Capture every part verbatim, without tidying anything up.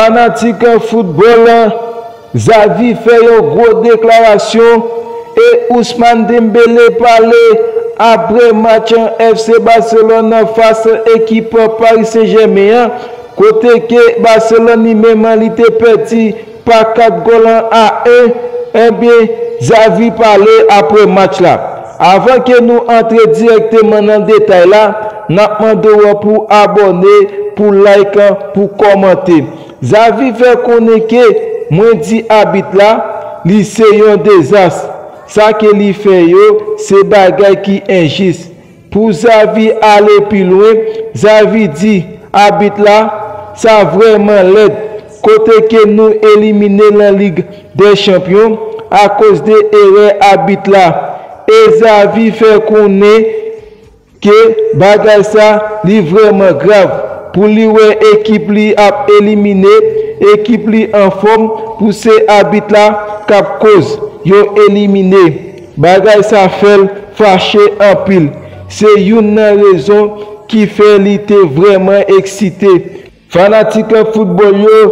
Fanatik foutbòl, Xavi fè yon gwo deklarasyon e Ousmane Dembélé pale apre match F C Barcelone fas ekip Paris Saint-Germain an, kote ke Barcelone li menm li te pèdi pa kat gòl a en, ebyen, Xavi pale apre match la. Avan ke nou antre dirèkteman nan detay la, n ap mande w pou abòne, pou like, pou kòmante. Xavi fè konnen ke mwen di abit la, li se yon dezas. Sa ke li fè yo, se bagay ki enjis. Pou Xavi ale pi lwen, Xavi di, abit la, sa vrèman lèd, kote ke nou elimine nan Lig dè Chanpyon akoz de erè abit la. E Xavi fè konnen ke bagay sa li vrèman grav pou li wè ekip li ap elimine, ekip li anfòm pou se abit la k ap koz yo elimine. Bagay sa fè l fache anpil. Se youn nan rezon ki fè li te vrèman eksite. Fanatik foutbòl yo,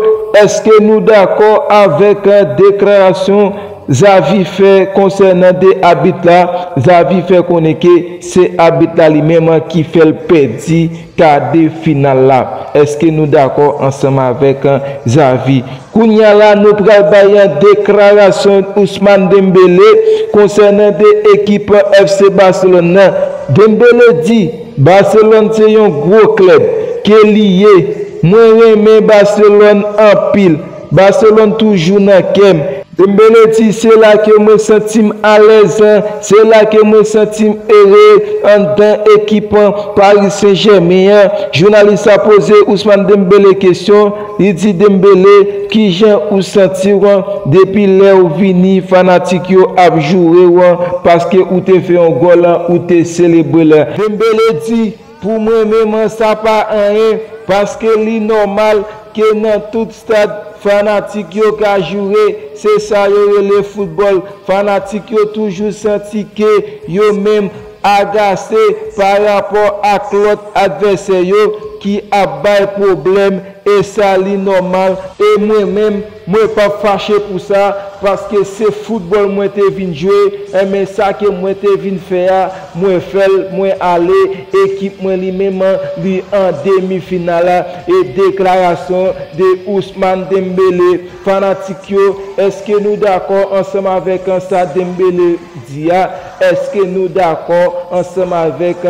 èske nou dakò avèk deklarasyon Xavi fè konsènan de abit la? Xavi fè konnen ke se abit la li menm ki fè l pèdi ka de final la. Èske nou dakò ansanm avèk Xavi? Kounye a la, nou pral bay deklarasyon Ousmane Dembélé konsènan de ekip F C Barcelone nan. Dembélé di, Barcelone se yon gwo klèb ke li ye. Mwen renmen Barcelone anpil. Barcelone toujou nan kè m. Dembélé di, se la ke mwen santi m alèz, se la ke mwen santi m ere anndan ekip Paris Saint-Germain an. Jounalis la poze Ousmane Dembélé kesyon, li di, Dembélé, kijan ou santi w depi lè ou vini fanatik yo ap joure w paske ou te fè yon gòl, ou te selebre l? Dembélé di, pou mwen menm, sa pa anyen, paske li nòmal ke nan tout stad, fanatik yo ka joure, se sa yo rele foutbòl. Fanatik yo toujou santi ke yo menm agase pa rapò ak lòt advèsè yo ki ap bay pwoblèm, e sa li nòmal. E mwen menm, mwen p ap fache pou sa, paske se foutbòl mwen te vin jwe, enben sa ke mwen te vin fè a, mwen fè l, mwen ale, ekip mwen li menm li an demi final la. E deklarasyon de Ousmane Dembélé. Fanatik yo, èske nou dakò ansanm avèk sa Dembélé di a? Èske nou dakò ansanm avèk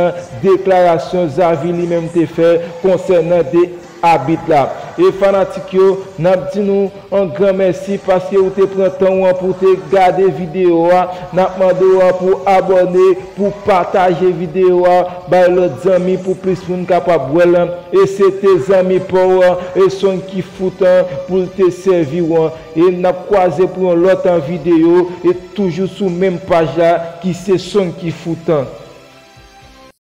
deklarasyon Xavi li menm te fè konsènan de abit la? E fanatik yo, n ap di nou yon gran mèsi paske ou te pran tan w pou te gade videyo a. N ap mande w pou abòne, pou pataje videyo a bay lòt zanmi, pou plis moun kapab wè l. E se te zanmi pa w, e Sonky Foot, pou l te sèvi w. E n ap kwaze pou yon lòt videyo, e toujou sou menm paj la ki se Sonky Foot.